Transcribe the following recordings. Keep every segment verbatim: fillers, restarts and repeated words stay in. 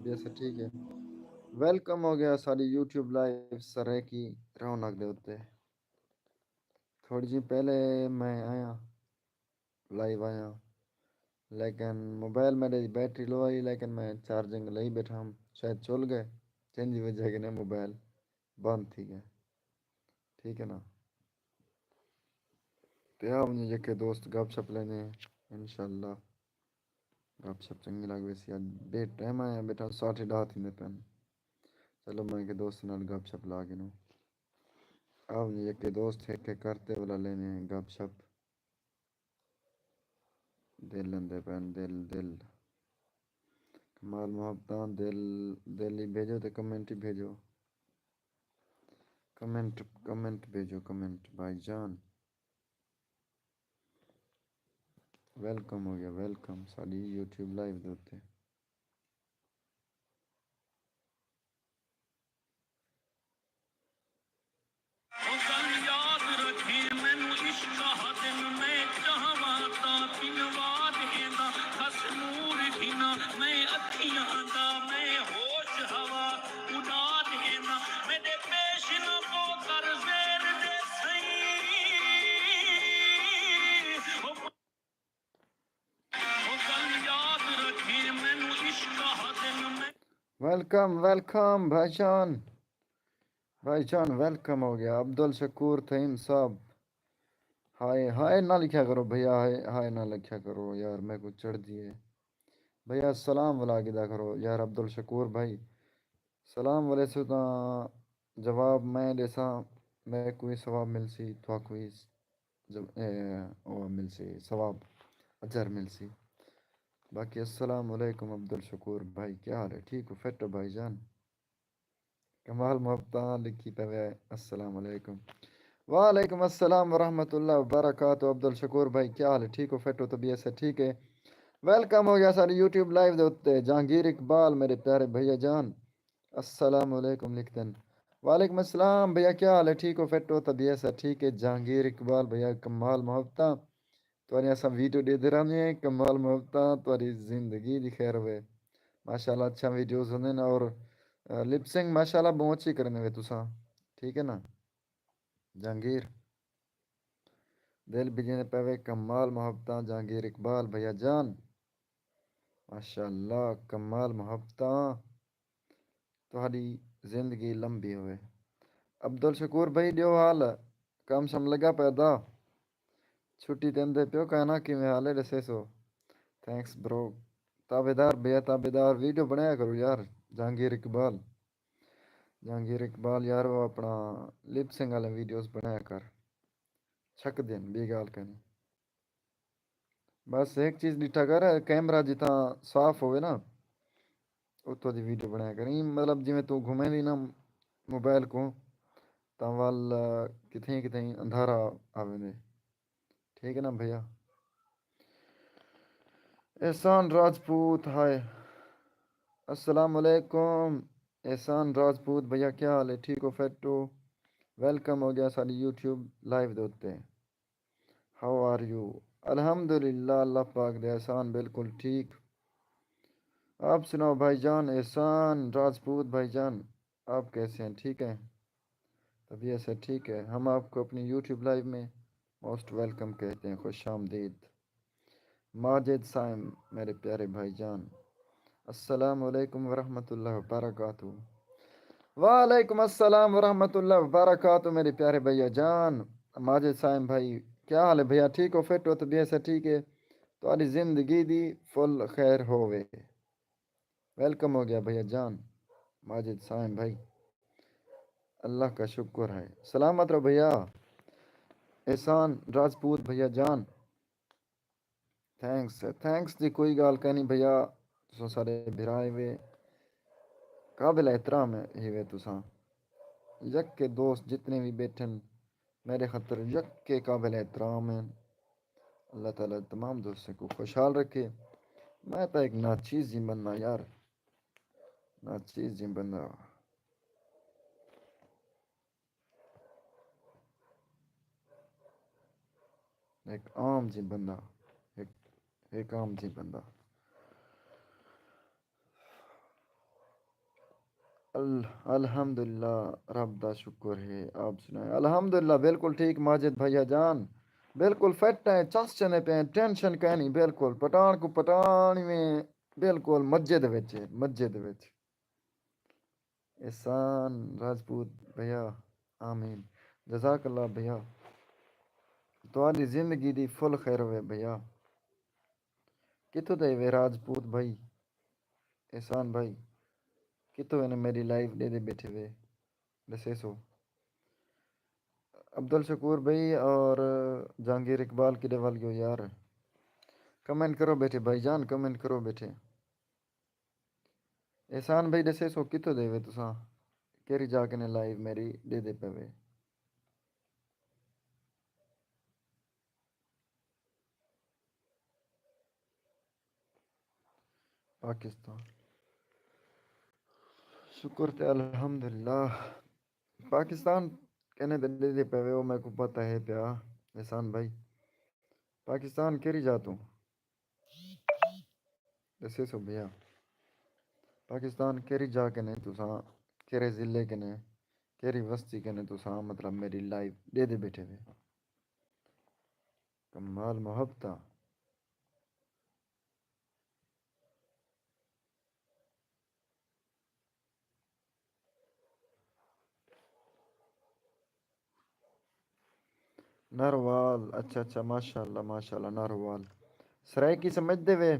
طبیعت سے ٹھیک ہے۔ ویلکم ہو گیا ساری یوٹیوب لائیو سرائیکی رونق دے اتے۔ تھوڑی جی پہلے میں آیا، لائیو آیا، لیکن موبائل میرے بیٹری لو آئی، لیکن میں چارجنگ لئی بیٹھا ہم، شاید چل گئے، جن دی وجہ کے نے موبائل بند تھی گئے۔ ٹھیک ہے نا؟ تے آ ونڄے یکے دوست گپ شپ لینے ہیں، انشاءاللہ گپ شپ چنگی لگ ویسی۔ اڄ بے ٹائم آیا بیٹھا، ساڑھے ݙاہ تھیندے پئن۔ چلو میں کہ دوست نال گپ شپ لا گھنوں۔ آ ونڄے یکے دوست ہک ہک کرتے والا لینے ہیں گپ شپ۔ دل لیندے پئن، دل، دل۔ کمال محبتاں، دل، دل ہی بھیجو تے کمنٹ ہی بھیجو۔ کمنٹ، کمنٹ بھیجو، کمنٹ بھائی جان۔ ویلکم ہو گیا، ویلکم ساݙی یوٹیوب لائیو دے اتے۔ او ڳل یاد رکھیں، مینوں عشق آہدن، میں چاہواں تاں پنوا ݙیندا، کس نور گھناں میں اکھیاں دا، میں ہوش ہوا اݙا ݙیندا، میݙے پیش نہ پو کر زیر دے سئیں۔ او ویلکم، ویلکم بھائی جان، بھائی جان ویلکم ہو گیا۔ عبدالشکور تھئیم صاحب، ہائے ہائے نہ لکھیا کرو بھیا، ہائے ہائے نہ لکھیا کرو یار، میکوں چڑھدی ہے۔ بھیا سلام ولا گھدا کرو یار عبدالشکور بھائی۔ سلام ولیسو تاں جواب میں ݙیساں، میکوں وی ثواب ملسی، تہاکوں وی ج-، اے، او ملسی، ثواب، اجر ملسی۔ باقی السلام علیکم عبدالشکور بھائی، کیا حال ہے؟ ٹھیک ہو؟ فٹ ہو بھائی جان؟ کمال محبتاں لکھی پوے، السلام علیکم۔ وعلیکم السلام ورحمۃ اللہ وبرکاتہ۔ عبدالشکور بھائی، کیا حال ہے؟ ٹھیک ہو؟ فٹ ہو؟ طبیعت سے ٹھیک ہے؟ ویلکم ہو گیا ساری یوٹیوب لائیو دے اتے۔ جہانگیر اقبال، میرے پیارے بھیا جان، السلام علیکم لکھدن۔ وعلیکم السلام بھیا، کیا حال ہے؟ ٹھیک ہو؟ فٹ ہو؟ طبیعت سے ٹھیک ہے؟ جہانگیر اقبال بھیا، کمال محبتاں، تہاݙیاں اساں ویڈیو ݙیہدے رہندے ہیں، کمال محبتاں، تہاݙی زندگی دی خیر ہوئے۔ ماشاءاللہ اچھا ویڈیوز ہوندے نے، اور، آ، لپ سنگ ماشاءاللہ ٻہوں اچھی کریندے وے تساں، ٹھیک ہے نا؟ جہانگیر۔ دل بھڄیندے پئے وے، کمال محبتاں جہانگیر اقبال بھیا جان۔ ماشاءاللہ، کمال محبتاں۔ تہاݙی زندگی لمبی ہووے۔ عبدالشکور بھائی، ݙیو حال، کم شم لڳا پئے دا؟ چھٹی تے اندے پیو کائنا، کیویں حال ہے ݙسیسو؟ تھینکس برو۔ تابعدار بھیا، تابعدار، ویڈیو بݨایا کرو یار، جہانگیر اقبال۔ جہانگیر اقبال یار، او اپݨا لپ سنگ والے ویڈیوز بݨایا کر۔ چھکدن، ٻئی ڳالھ کائنی۔ بس ہک چیز ݙٹھا کر، کیمرہ جتھاں صاف ہووے نا، اتھوں دی ویڈیو بݨایا کر۔ ایں مطلب جیویں توں گھمیندی نا موبائل کوں، تاں ول کتھیں کتھیں اندھارا آ ویندے۔ ٹھیک ہے نا بھیا؟ احسان راجپوت، ہائے۔ السلام علیکم احسان راجپوت بھیا، کیا حال ہے؟ ٹھیک ہو؟ فٹ ہو؟ ویلکم ہو گیا ساݙی یوٹیوب لائیو دے اتے۔ ہاؤ آر یو؟ الحمدللہ، اللہ پاک دے احسان، بالکل ٹھیک۔ آپ سناؤ بھائی جان، احسان راجپوت بھائی جان، آپ کیسے ہیں؟ ٹھیک ہیں؟ طبیعت سے ٹھیک ہے؟ ہم آپ کو اپنی یوٹیوب لائیو میں موسٹ ویلکم کہتے ہیں، خوش آمدید۔ ماجد صائم، میرے پیارے بھائی جان، السلام علیکم ورحمۃ اللہ وبرکاتہ۔ وعلیکم السلام ورحمۃ اللہ وبرکاتہ، میرے پیارے بھیا جان۔ ماجد صائم بھائی، کیا حال ہے بھیا؟ ٹھیک ہو؟ فٹ ہو؟ طبیعت سے ٹھیک ہے؟ تہاݙی زندگی دی فل خیر ہووے۔ ویلکم ہو گیا بھیا جان، ماجد صائم بھائی۔ اللہ کا شکر ہے۔ سلامت رہو بھیا۔ احسان راجپوت بھیا جان۔ تھینکس، تھینکس دی کوئی ڳالھ کائنی بھیا، تساں سارے بھرا ہیوے، قابل احترام ہیوے تساں۔ یکے دوست جتنے وی ٻیٹھن، میݙے خاطر یکے قابل احترام ہیں۔ اللہ تعالیٰ تمام دوستیں کوں خوشحال رکھے۔ میں تاں ہک ناچیز جیں بندہ یار، ناچیز جیں بندہ۔ ہک عام جیں بندہ، ہک، ہک عام جیں بندہ۔ ال- الحمدللہ، رب دا شکر ہے۔ آپ سنائیں؟ الحمدللہ، بالکل ٹھیک ماجد بھیا جان، بالکل فٹ ہیں، چس چنے پہ ہیں، ٹینشن کائنی، بالکل پٹھان کو پٹھان میں، بالکل مجے دے وچ ہے، مجے دے وچ۔ احسان راجپوت بھیا، آمین، جزاک اللہ بھیا، تہاݙی زندگی دی فل خیر ہوئے بھیا۔ کتھوں دے وے راجپوت بھائی؟ احسان بھائی، کتھوں نے میری لائیو ݙیہدے ٻیٹھے وے؟ ݙسیسو۔ عبدالشکور بھائی اور جہانگیر اقبال کݙے ول ڳیو یار؟ کمنٹ کرو ٻیٹھے بھائی جان، کمنٹ کرو ٻیٹھے۔ احسان بھائی، ݙسیسو کتھوں دے وے تساں؟ کیڑھی جا کنے لائیو میری ݙیہدے پے وے؟ پاکستان۔ شکر تے الحمدللہ۔ پاکستان کنے تے ݙیہدے پے وے، او میکوں پتہ ہے پیا، احسان بھائی۔ پاکستان کیڑھی جا توں؟ ݙسیسو بھیا، پاکستان کیڑھی جا کنے تساں، کیڑھے ضلع کنے، کیڑھی وستی کنے تساں، مطلب، میری لائیو ݙیہدے ٻیٹھے وے؟ کمال محبتاں۔ ناروال، اچھا اچھا، ماشاءاللہ ماشاءاللہ، ناروال۔ سرائیکی سمجھدے وے؟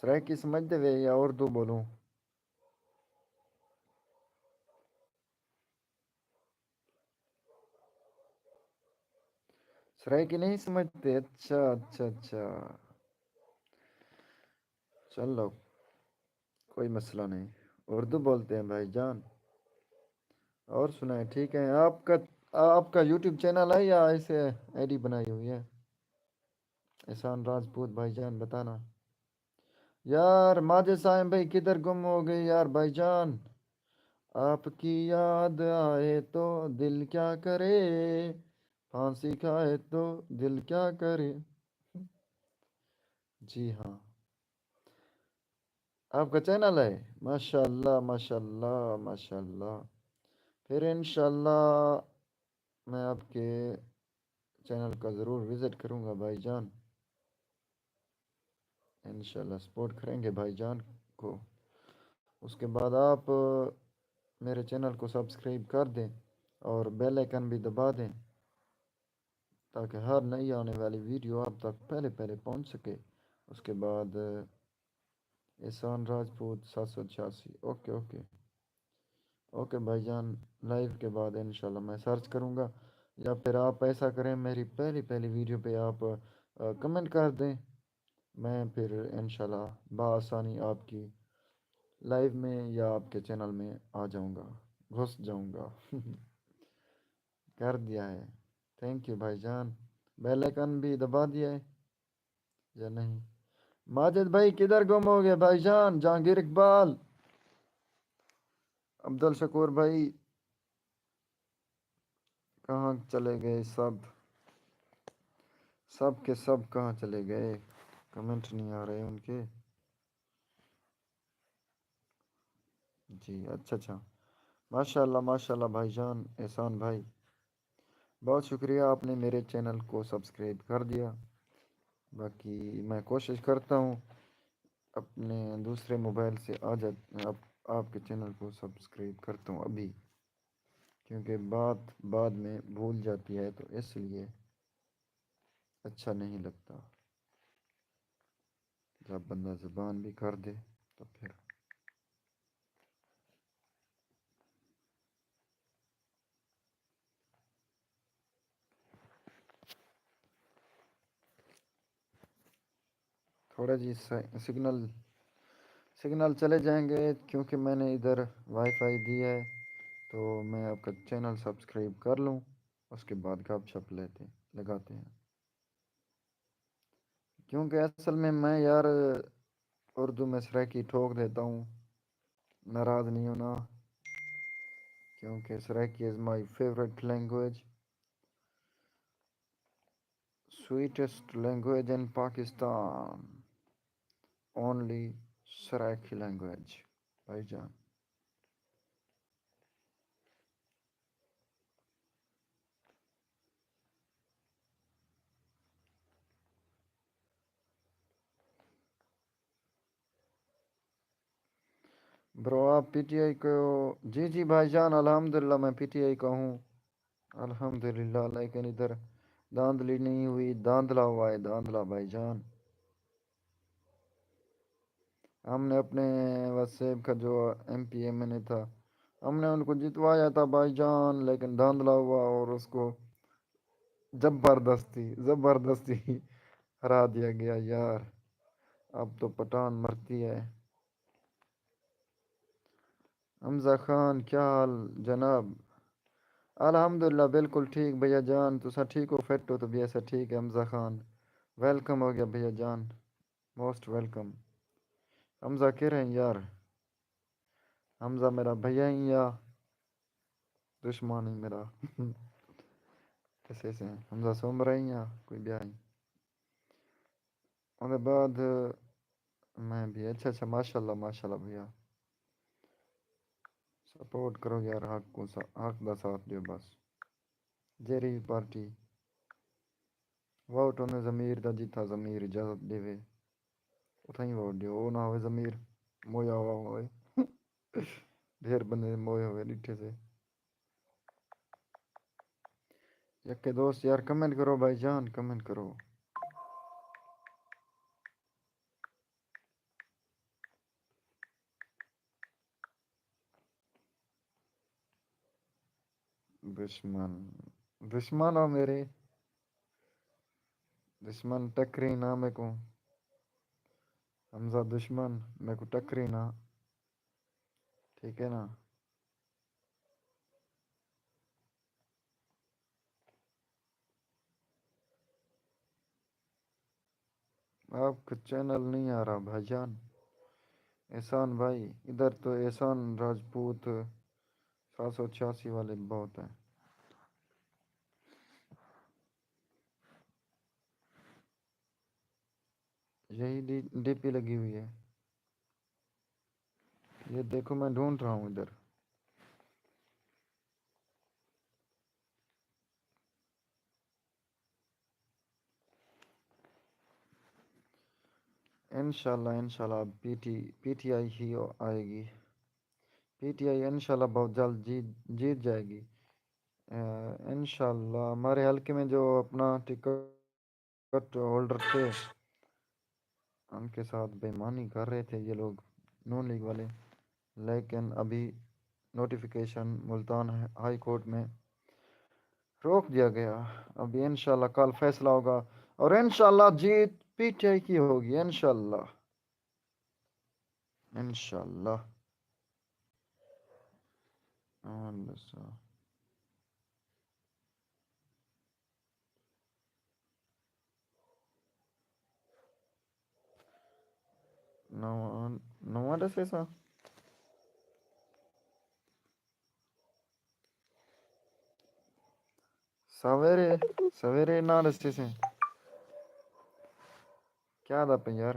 سرائیکی سمجھدے وے یا اردو ٻولوں؟ سرائیکی نہیں سمجھتے؟ اچھا اچھا اچھا، چلو، کوئی مسئلہ نہیں، اردو بولتے ہیں بھائی جان۔ اور سنائیں، ٹھیک ہے؟ آپ کا، آپ کا یوٹیوب چینل ہے یا ایسے آئی ڈی بنائی ہوئی ہے؟ احسان راجپوت بھائی جان، بتانا۔ یار ماجد صاحب بھائی، کدھر گم ہو گئے یار بھائی جان؟ آپ کی یاد آئے تو دل کیا کرے، پھانسی کھائے تو دل کیا کرے۔ جی ہاں، آپ کا چینل ہے؟ ماشاءاللہ ماشاءاللہ ماشاءاللہ۔ پھر انشاءاللہ میں آپ کے چینل کا ضرور وزٹ کروں گا بھائی جان۔ انشاءاللہ سپورٹ کریں گے بھائی جان کو۔ اس کے بعد آپ میرے چینل کو سبسکرائب کر دیں اور بیل آئیکن بھی دبا دیں، تاکہ ہر نئی آنے والی ویڈیو آپ تک پہلے پہلے پہنچ سکے۔ اس کے بعد احسان راجپوت سات سو چھیاسی، اوکے اوکے۔ اوکے بھائی جان، لائیو کے بعد انشاءاللہ میں سرچ کروں گا، یا پھر آپ ایسا کریں، میری پہلی پہلی ویڈیو پہ آپ کمنٹ کر دیں، میں پھر انشاءاللہ بآسانی آپ کی لائیو میں یا آپ کے چینل میں آ جاؤں گا، گھس جاؤں گا۔ کر دیا ہے۔ تھینک یو بھائی جان۔ بیل آئیکن بھی دبا دیا ہے یا نہیں؟ ماجد بھائی کدھر گم ہو گئے بھائی جان؟ جہانگیر اقبال، عبدالشکور بھائی، کہاں چلے گئے سب؟ سب کے سب کہاں چلے گئے؟ کمنٹ نہیں آ رہے ان کے۔ جی اچھا اچھا، ماشاءاللہ ماشاءاللہ بھائی جان احسان بھائی، بہت شکریہ، آپ نے میرے چینل کو سبسکرائب کر دیا۔ باقی میں کوشش کرتا ہوں اپنے دوسرے موبائل سے آ جا آپ، آپ کے چینل کو سبسکرائب کرتا ہوں ابھی، کیونکہ بات بعد میں بھول جاتی ہے، تو اس لیے اچھا نہیں لگتا۔ جب بندہ زبان بھی کر دے تو پھر تھوڑا جی س-، سگنل، سگنل چلے جائیں گے، کیونکہ میں نے ادھر وائی فائی دی ہے، تو میں آپ کا چینل سبسکرائب کر لوں، اس کے بعد گپ شپ لیتے، لگاتے ہیں۔ کیونکہ اصل میں، میں یار اردو میں سرائیکی ٹھوک دیتا ہوں، ناراض نہیں ہونا، کیونکہ سرائیکی is my favourite language, sweetest language in Pakistan, only Saraiki language، بھائی جان۔ برو، آپ پی ٹی آئی کو؟ جی جی بھائی جان، الحمدللہ میں پی ٹی آئی کا ہوں، الحمدللہ۔ لیکن ادھر دھاندلی نہیں ہوئی، دھاندلا ہوا ہے، دھاندلا بھائی جان۔ ہم نے اپنے وسیب کا جو ایم پی ایم این اے تھا، ہم نے ان کو جتوایا تھا بھائی جان، لیکن دھاندلا ہوا اور اس کو زبردستی زبردستی ہرا دیا گیا یار۔ اب تو پٹھان مرتی ہے۔ حمزہ خان، کیا حال جناب؟ الحمدللہ، بالکل ٹھیک بھیا جان، تساں ٹھیک ہو، فٹ ہو؟ تو بھیا سا ٹھیک ہے حمزہ خان۔ ویلکم ہو گیا بھیا جان، موسٹ ویلکم۔ حمزہ کہہ رہے ہیں یار؟ حمزہ میرا بھیا ہی یا دشمن ہی میرا؟ کسے سے حمزہ سومرا ہی یا کوئی بیا ہی؟ اون دے بعد میں بھی، اچھا اچھا، ماشاءاللہ ماشاءاللہ بھیا۔ سپورٹ کرو یار، حق کو سا-، حق دا ساتھ دیو بس۔ جیری بھی پارٹی، ووٹ انہیں ضمیر دا، جتھا ضمیر اجازت ڈیوے، اتھاں ہی ووٹ ڈیو۔ او نہ ہوئے ضمیر مویا ہوا ہوئے۔ ڈھیر بندے موئے ہوئے ڈٹھے سے۔ یکے دوست یار، کمنٹ کرو بھائی جان، کمنٹ کرو۔ دشمن، دشمن ہو میرے، دشمن ٹکری نہ میکوں۔ حمزہ دشمن میکوں ٹکری نہ، ٹھیک ہے نا؟ آپ کا چینل نہیں آ رہا بھائی جان۔ احسان بھائی، ادھر تو احسان راجپوت سات سو چھیاسی والے بہت ہیں۔ یہی ڈی، ڈی پی لگی ہوئی ہے۔ یہ دیکھو، میں ڈھونڈ رہا ہوں ادھر۔ انشاءاللہ، انشاءاللہ اب پی ٹی، پی ٹی آئی ہی آئے گی۔ پی ٹی آئی انشاءاللہ بہت جلد جیت، جیت جائے گی۔ اے، انشاءاللہ ہمارے حلقے میں جو اپنا ٹکٹ ہولڈر تھے، ان کے ساتھ بےایمانی کر رہے تھے یہ لوگ، نون لیگ والے، لیکن ابھی نوٹیفیکیشن ملتان ہائی کورٹ میں روک دیا گیا۔ ابھی انشاءاللہ کل فیصلہ ہوگا اور انشاءاللہ جیت پی ٹی آئی کی ہوگی، انشاءاللہ، انشاءاللہ۔ اور ݙسو۔ نواں، نواں ݙسیساں۔ سویرے، سویرے نہ ݙسیسیں۔ کیا دا پئیں یار؟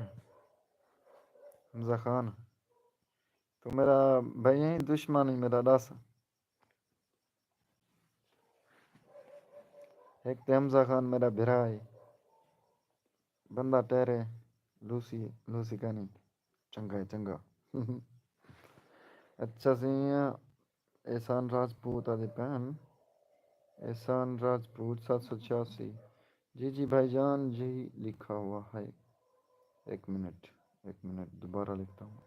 حمزہ خان، تو میرا بھائی ہیں، دشمن ہی میرا، ݙس۔ ہک تے حمزہ خان میرا بھرا ہے، بندہ ٹہرے، لوسی، لوسی کائنی۔ چنگا ہے، چنگا۔ اچھا سئیں، احسان راجپوت آہدے پئن، احسان راجپوت سات سو چھیاسی۔ جی جی بھائی جان، یہی لکھا ہوا ہے۔ ایک منٹ، ایک منٹ، دوبارہ لکھتا ہوں۔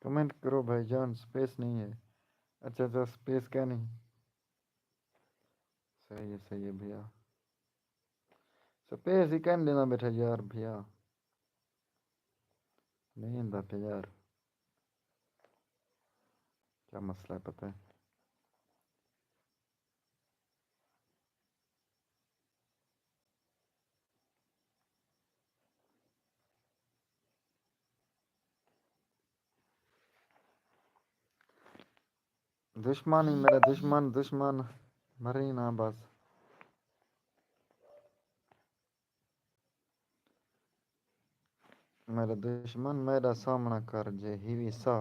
کمنٹ کرو بھائی جان، سپیس نہیں ہے۔ اچھا اچھا، سپیس کیا نہیں؟ صحیح ہے، صحیح ہے بھیا۔ سپیس ہی کہن دینا بیٹھا یار بھیا۔ نہیں آندا پیا یار۔ کیا مسئلہ ہے پتہ ہے؟ دشمن ہی میرا دشمن، دشمن مری نہ بس۔ میرا دشمن میرا سامنا کر جے ہیوی سا۔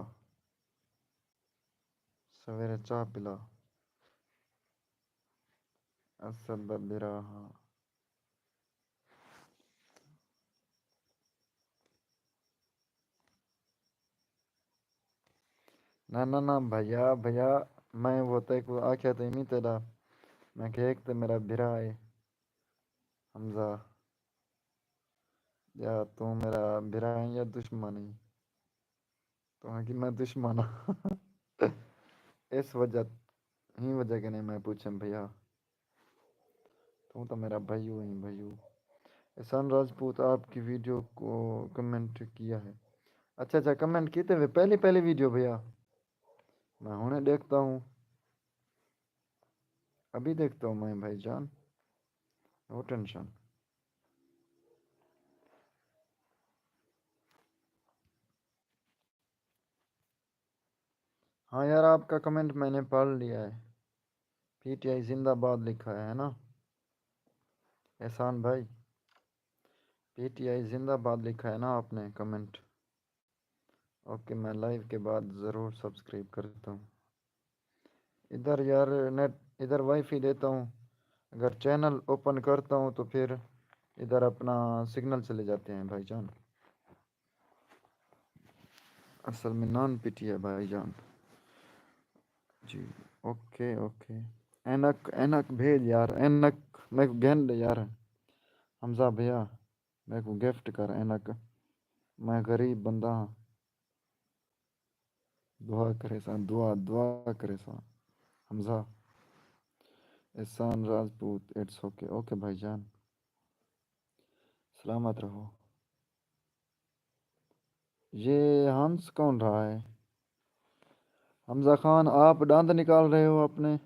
سویرے چاہ پلا۔ اسد دا بھرا ہاں۔ نہ نہ نہ بھیا، بھیا، میں وہ تے کو آکھیا تے نہیں تیرا۔ میں کہ ایک تے میرا بھرا ہے، حمزہ۔ یا تو میرا بھرا ہے یا دشمن ہے؟ تو ہاں کہ میں دشمن ہاں۔ اس وجہ، ہی وجہ کے نہیں میں پوچھیں بھیا۔ تو تو میرا بھائیو ہیں بھائیو۔ احسان راجپوت آپ کی ویڈیو کو کمنٹ کیا ہے۔ اچھا اچھا، کمنٹ کیتے ہوئے پہلی پہلی ویڈیو بھیا۔ میں ہوں دیکھتا ہوں، ابھی دیکھتا ہوں میں بھائی جان، نو ٹینشن۔ ہاں یار، آپ کا کمنٹ میں نے پڑھ لیا ہے۔ پی ٹی آئی زندہ باد لکھا ہے نا احسان بھائی؟ پی ٹی آئی زندہ باد لکھا ہے نا آپ نے کمنٹ؟ اوکے، میں لائیو کے بعد ضرور سبسکرائب کرتا ہوں۔ ادھر یار نیٹ، ادھر وائی فائی دیتا ہوں، اگر چینل اوپن کرتا ہوں تو پھر ادھر اپنا سگنل چلے جاتے ہیں بھائی جان۔ اصل میں نان پٹی ہے بھائی جان۔ جی، اوکے اوکے۔ اینک، اینک بھیج یار، اینک میکوں گھن ݙے یار۔ حمزہ بھیا، میکوں گفٹ کر اینک، میں غریب بندہ ہاں۔ دعا کریساں، دعا، دعا کریساں۔ حمزہ، احسان راجپوت، اٹس اوکے۔ اوکے بھائی جان، سلامت رہو۔ یہ ہنس کون رہا ہے؟ حمزہ خان، آپ دانت نکال رہے ہو اپنے؟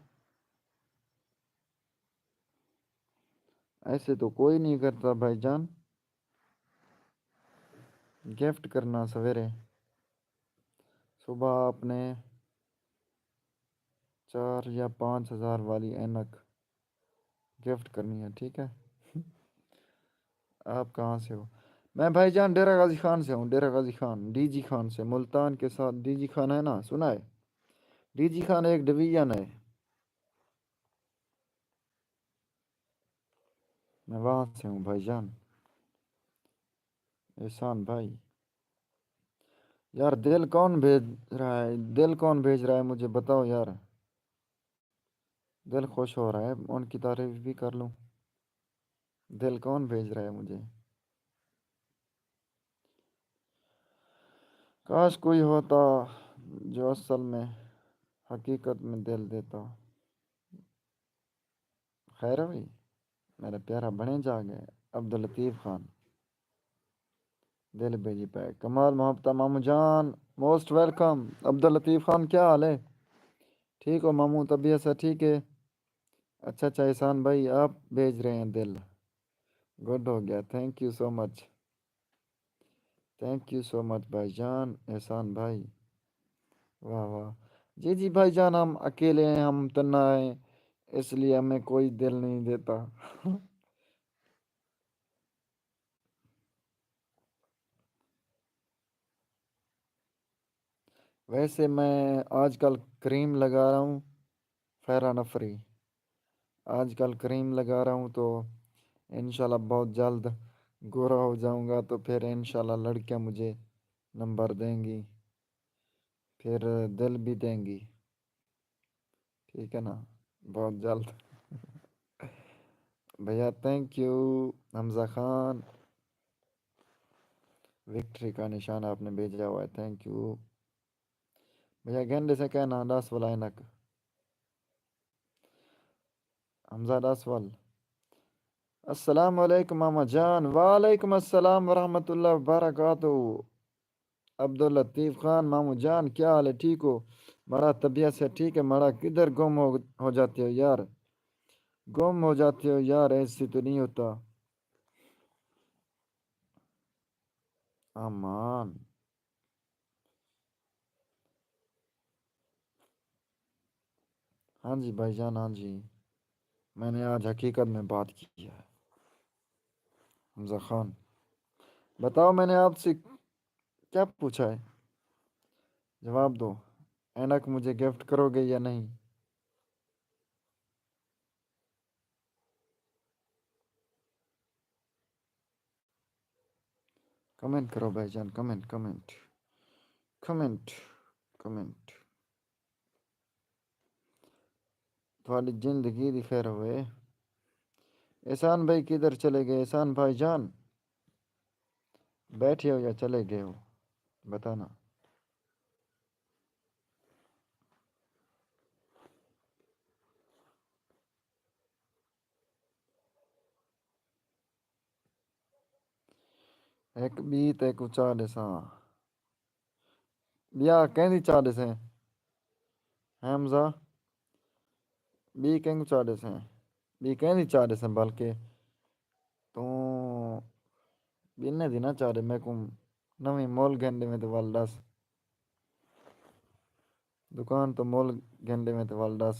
ایسے تو کوئی نہیں کرتا بھائی جان۔ گفٹ کرنا سویرے، صبح آپ نے چار یا پانچ ہزار والی اینک گفٹ کرنی ہے، ٹھیک ہے؟ آپ کہاں سے ہو؟ میں بھائی جان ڈیرہ غازی خان سے ہوں، ڈیرہ غازی خان، ڈی جی خان سے، ملتان کے ساتھ ڈی جی خان ہے نا، سنا ہے؟ ڈی جی خان ایک ڈویژن ہے۔ میں وہاں سے ہوں بھائی جان۔ احسان بھائی، یار دل کون بھیج رہا ہے؟ دل کون بھیج رہا ہے مجھے بتاؤ یار۔ دل خوش ہو رہا ہے، ان کی تعریف بھی کر لوں۔ دل کون بھیج رہا ہے مجھے؟ کاش کوئی ہوتا جو اصل میں، حقیقت میں دل دیتا۔ خیر ہے بھائی، میرا پیارا بݨے جا ڳئے عبداللطیف خان۔ دل بھیڄی پئے۔ کمال محبت ماموں جان، موسٹ ویلکم۔ عبداللطیف خان، کیا حال ہے؟ ٹھیک ہو ماموں؟ طبیعت سے ٹھیک ہے؟ اچھا اچھا، احسان بھائی آپ بھیج رہے ہیں دل۔ گڈ ہو گیا، تھینک یو سو مچ۔ تھینک یو سو مچ بھائی جان، احسان بھائی۔ واہ واہ۔ جی جی بھائی جان، ہم اکیلے ہیں، ہم تنہا ہیں، اس لیے ہمیں کوئی دل نہیں دیتا۔ ویسے میں آج کل کریم لگا رہا ہوں، فیئر اینڈ افری۔ آج کل کریم لگا رہا ہوں تو انشاءاللہ بہت جلد گورا ہو جاؤں گا، تو پھر انشاءاللہ لڑکیاں مجھے نمبر دیں گی، پھر دل بھی دیں گی۔ ٹھیک ہے نا، بہت جلد۔ بھیا تھینک یو۔ حمزہ خان، وکٹری کا نشان آپ نے بھیجا ہوا ہے، تھینک یو۔ بھیا گھن ݙیسیں کہنا ݙس والا اینک۔ حمزہ ݙس وال۔ السلام علیکم ماما جان۔ وعلیکم السلام ورحمۃ اللہ وبرکاتہ۔ عبداللطیف خان، ماموں جان، کیا حال ہے؟ ٹھیک ہو؟ مڑا طبیعت سے ٹھیک ہے؟ مڑا کدھر گم ہو، ہو جاتے ہو یار؟ گم ہو جاتے ہو یار، ایسے تو نہیں ہوتا۔ امان۔ ہاں جی بھائی جان، ہاں جی، میں نے آج حقیقت میں بات کی ہے۔ حمزہ خان، بتاؤ، میں نے آپ سے کیا پوچھا ہے؟ جواب دو، عینک مجھے گفٹ کرو گے یا نہیں؟ کمنٹ کرو بھائی جان، کمنٹ، کمنٹ، کمنٹ، کمنٹ۔ تھوڑی زندگی دی خیر ہوئے۔ احسان بھائی کدھر چلے گئے؟ احسان بھائی جان، بیٹھے ہو یا چلے گئے ہو؟ بتانا۔ ہک ٻی تے کوں چا ݙیساں۔ ٻیا کیندی چا ݙیسیں؟ حمزہ، ٻی کیندی چا ݙیسیں؟ ٻی کیندی چا ݙیسیں؟ بلکہ توں ٻنے دی نہ چا ݙے، میکوں نویں مول گھن ݙیویں تے ول ݙس۔ دکان توں مول گھن ݙیویں تے ول ݙس۔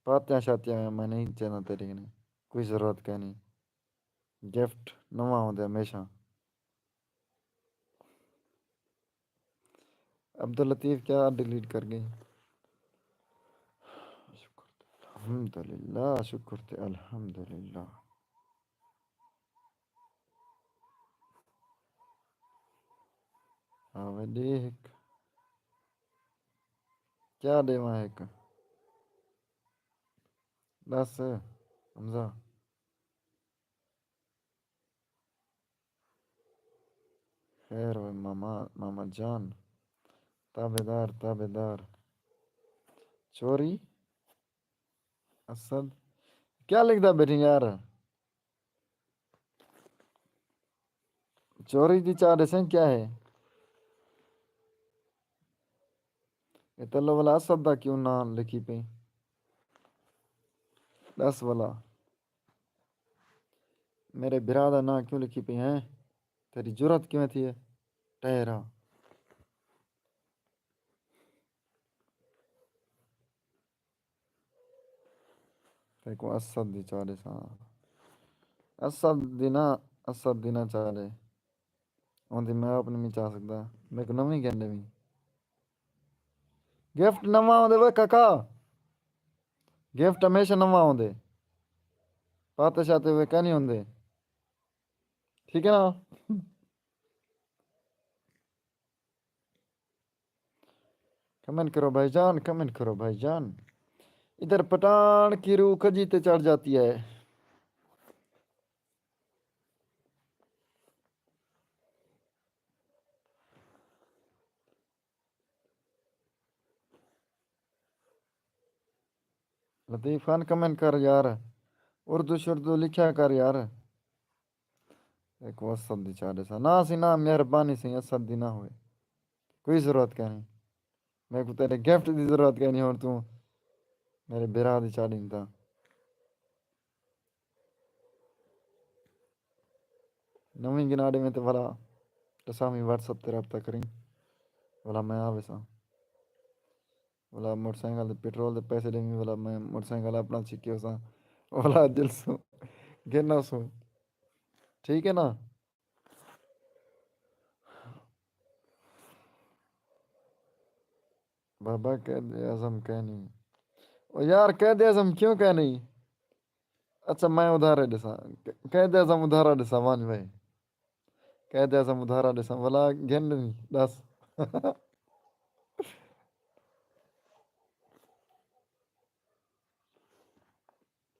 پاتیاں شاتیاں میں نہیں چاہندا تیݙے کنے۔ کوئی ضرورت کائنی۔ گفٹ نواں ہوندے ہمیشہ۔ عبداللطیف کیا ڈیلیٹ کر گئی؟ الحمدللہ، شکر تے الحمدللہ۔ آوے ݙے ہک۔ کیا ݙیواں ہک؟ ݙس، حمزہ۔ خیر ہوئے ماما، ماما جان۔ تابعدار، تابعدار۔ چوری؟ اسد؟ کیا لکھدا بیٹھیں یار؟ چوری دی چا ݙیسیں کیا ہے؟ اے تلو والا اسد دا کیوں ناں لکھی پئی؟ ݙس والا۔ میݙے بھرا دا ناں کیوں لکھی پئی ہیں؟ تیݙی جرات کیویں تھی ہے؟ ٹہرا۔ تیکوں اسد دی چا ݙیساں۔ اسد دی نہ، اسد دی نہ چا ݙے۔ اوندی میں آپ نہیں چا سڳدا۔ میکوں نویں گھن ݙیویں۔ گفٹ نواں ہوندے وے کاکا۔ گفٹ ہمیشہ نواں ہوندے۔ پاتے شاتے وے کائنی ہوندے۔ ٹھیک ہے نا؟ کمنٹ کرو بھائی جان، کمنٹ کرو بھائی جان۔ ادھر پٹھان کی روح کجی تے چڑھ جاتی ہے۔ لطیف خان کمنٹ کر یار، اردو شردو لکھیا کر یار۔ ہک اسد دی چا ݙیساں۔ نہ سئیں نہ، مہربانی سئیں، اسد دی نہ ہوئے۔ کوئی ضرورت کائنی۔ میکوں تیݙے گفٹ دی ضرورت کائنی، ہݨ توں میݙے بھرا دی چا ݙیندا۔ نویں گھن ݙیویں تے ولا ݙساویں، واٹس ایپ تے رابطہ کریں، ولا میں آ ویساں۔ ولا موٹر سائیکل دے پٹرول دے پیسے ݙیویں، ولا میں موٹر سائیکل اپݨا چھکی ہوساں، ولا جلسوں، گھن آسوں۔ ٹھیک ہے نا؟ بابا قائد اعظم کائنی۔ او یار، قائد اعظم کیوں کائنی؟ اچھا، میں ادھارے ݙیساں۔ قائد اعظم ادھارا ݙیساں، ونڄ وے۔ قائد اعظم ادھارا ݙیساں، ولا گھن ݙیویں، ݙس۔